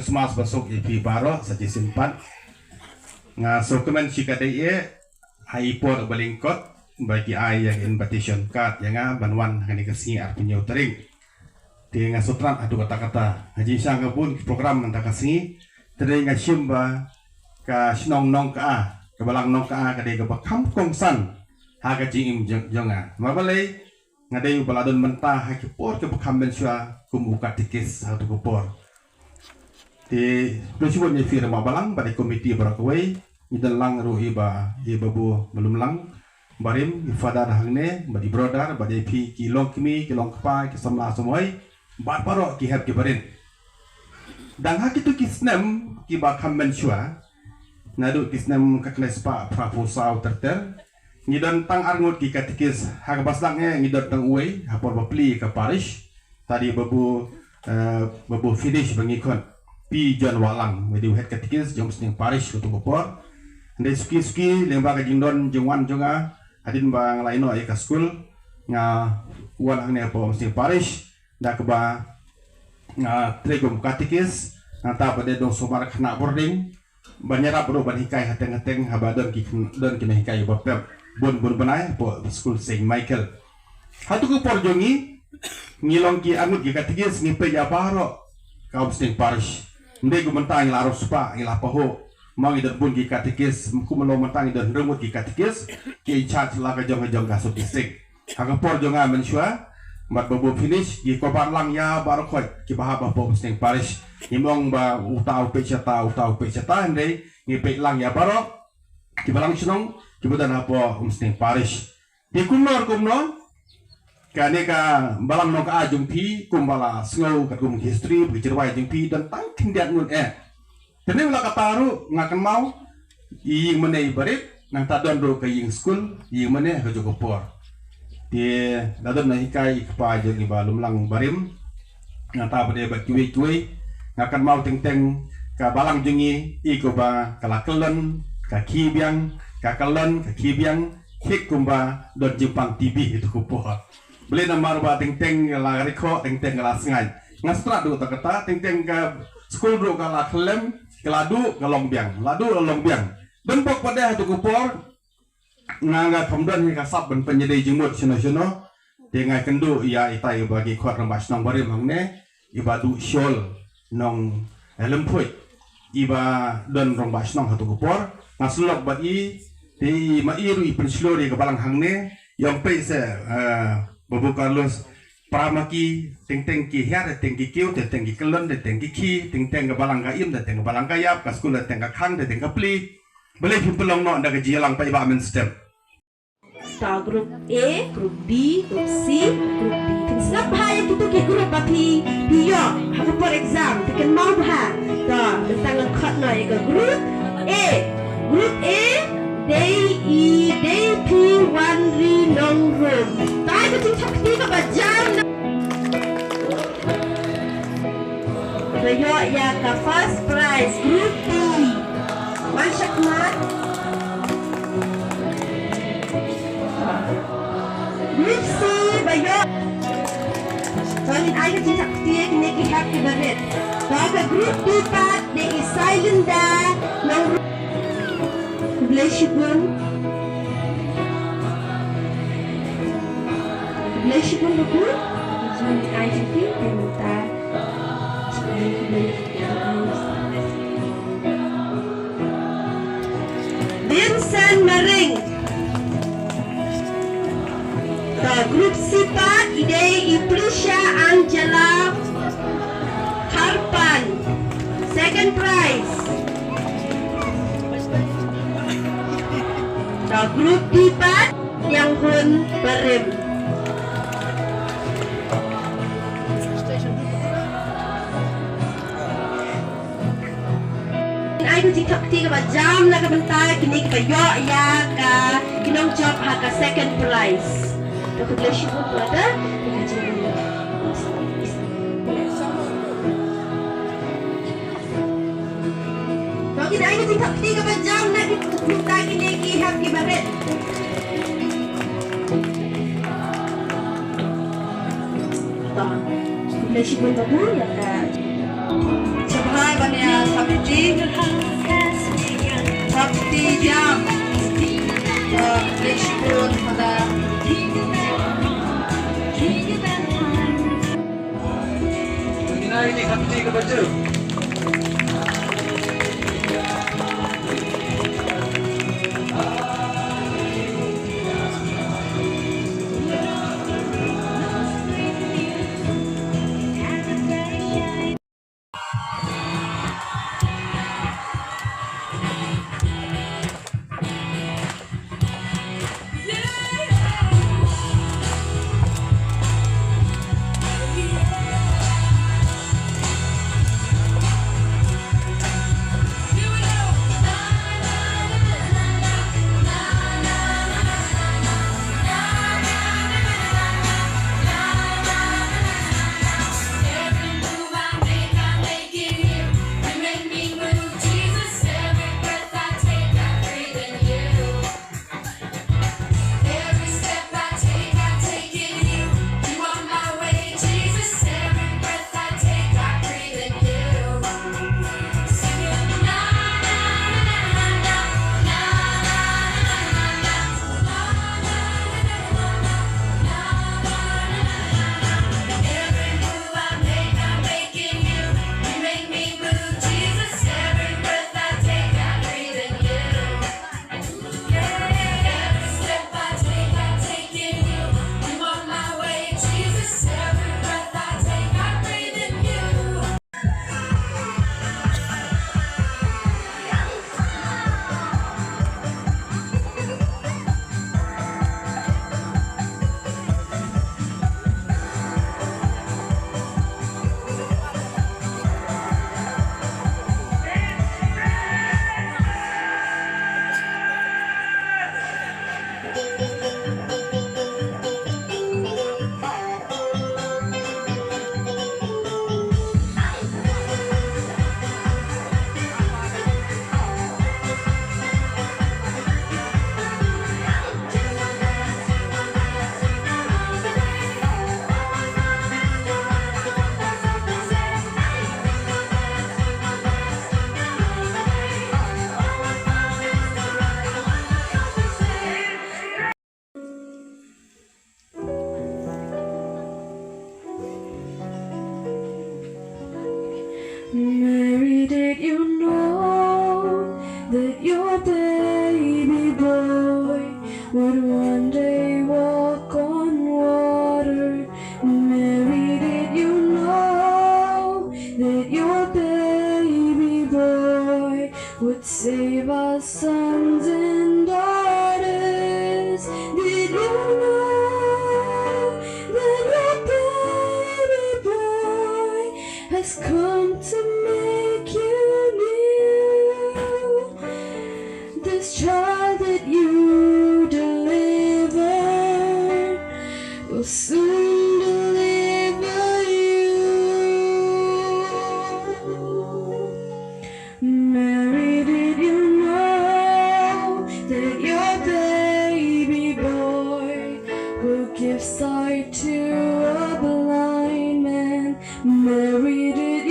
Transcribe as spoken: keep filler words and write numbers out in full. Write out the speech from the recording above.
Christmas basuk ïa phi baroh sa shisien pat. Nga sngewkmen shikatdei eh ha i por ba lyngkot ba ki ai ïa ka invitation card ïa nga ban wan ha kane ka sngi arphew hynñiew tarik. Te nga sngewthuh haduh katta katta ha jingshisha ka bun ki program mynta ka sngi. Te nga shim ba ka shnong Nongkha, ka balang Nongkha ka dei kaba kham kongsan ha ka jingim jong, jong nga. Namar balei? Nga dei uba la don mynta ha ki por kiba kham mynshuwa kum u katikis ha tu ka por. Te khublei shibun ïa phi rangbah balang bad i komiti baroh kawei, ngi don lang ruh i ba, i babu ba lum lang barim, i father hangne bad i brother bad ïa phi ki long kmie ki long kpa ki samla samoi bad baroh ki hep ki barit. Dang ha kitu ki snem kiba kham mynshuwa, naduh ki snem ka khyndai spah phra phew saw ter ter, ngi don tang ar ngut ki katikis. Ha kaba sdang eh ngi don tang uwei ha por ba plie ka parish. Tadi babu, eh, babu Finish ba ngi khot, Pi John Wahlang, ba dei u head katikis jong Umsning parish ha tu ka por. Hynrei suki suki lyngba ka jingdon jingwan jong nga hadien ba nga la ïeh noh ïa ka skul, nga wan hangne hapoh Umsning parish da kaba nga trei kum katikis, nangta ba dei dong sumar khynnah boarding ban ïarap ruh ban hikai hateng hateng haba don ki, don ki nonghikai ba pep bun bun bnai hapoh skul Saint Michael. Ha tu ka por jong ngi, ngi long ki ar ngut ki katikis, ngi peit ïa baroh ka Umsning parish. Ym dei kum mynta ngi la arphew spah, ngi la pahuh. Mo ngi don bun ki katikis, kum long mynta ngi don hynriew ngut ki katikis ki in charge la ka jong ka jong ka sub district. Ha ka por jong nga mynshuwa bad babu Finish, ngi cover lang ïa baroh khoit kiba hap hapoh Umsning parish. Ngim ong ba uta u peit shata, uta u peit shata, hynrei ngi peit lang ïa baroh ki balang shnong kiba don hapoh Umsning parish. Te kumno kumno, kane ka balang Nongkha jong phi, kumba la sngew katkum history ba ki jingrwai jong phi, don tang khyndiat ngut eh. Te ne la kata ruh nga kynmaw i ïing mane i barit, nangta don ruh ka ïing skul ïing mane ha ka juh ka por. Te la don nonghikai i kpa jong i ba lum lang barim, nangta ba dei bad kiwei kiwei. Nga kynmaw teng teng ka balang jong ngi i kaba ka la kyllon, ka khie biang, ka kyllon, ka khie biang, khie kumba don jingpang T V ha tu ka por. Balei? Namar ba teng teng ka la rikhoh, teng teng ka la sngaid. Nga sngewthuh haduh katta katta, teng teng ka skul ruh ka la khyllem, ka la duh ka long biang, la duh ka long biang. Don bok pat de ha tu ka por, nga nga kham don hi ka sap ban pynïadei jingmut shano shano. Te nga kynduh ïa itai ba ki khot rangbah shnong barim hangne, i ba Duh Shol Nong, eh, Lymphuid, i ba don rangbah shnong ha tu ka por. Nga sylloh bad i, te i ma i ruh i pynshlur ïa ka balang hangne. Ïa phi peit se, eh, babu Carlos, para ma ki, teng teng ki hiar, teng ki kiew, teng teng ki kyllon, teng teng ki khie, teng teng ka balang ka im, teng teng ka balang ka ïap, ka skul teng teng ka khang, teng teng ka plie. Balei phim pynlong noh da ka jingïalang paidbah mynstep? Ta group A, group B, group C, group D. Phin sngap bha ïa kitu ki group ba phi, phi ïoh ha ka por exam, phi kynmaw bha. Ta, mynta ngan khot noh ïa ka group A. Group A, dei i, dei phi Wanri Nongrum. Ta, ka jingthok kti kaba jam na. Ba ïoh ïa ka first prize, group B. Wan shakhmat. Group C ba ïoh. Ba ngin ai ka jingthok kti ïa kine ki hep ki barit. Ba ka group D pat dei i Sailinda Nongrum. Khublei shibun. Khublei shibun babu. Jingïaid jong phi mynta. Vincent Maring. Ka group C pat i dei i Prisha Angela Kharpan. Second prize. Ka group D pat Ïanghun Barim. Ai ka jingthok kti kaba jam na ka bynta kine kiba ïoh ïa ka, ki nongjop ha ka second prize. Ka khublei shibun brother. Ka jingim. Ba ngin ai ka jingthok kti kaba jam na ka bynta kine ki hep ki barit. Khublei shibun babu ïa ka. Sngewbha Ïa Thapti, Thapti Jam, uh, Lake Shipor, Father. Mary, did you know that your baby boy would one day walk on water? Mary, did you know that your baby boy would save our sons and daughters? Did you know that your baby boy has come to make you new? This child that you delivered will soon deliver you. Mary, did you know that your baby boy will give sight to a blind man? Mary, did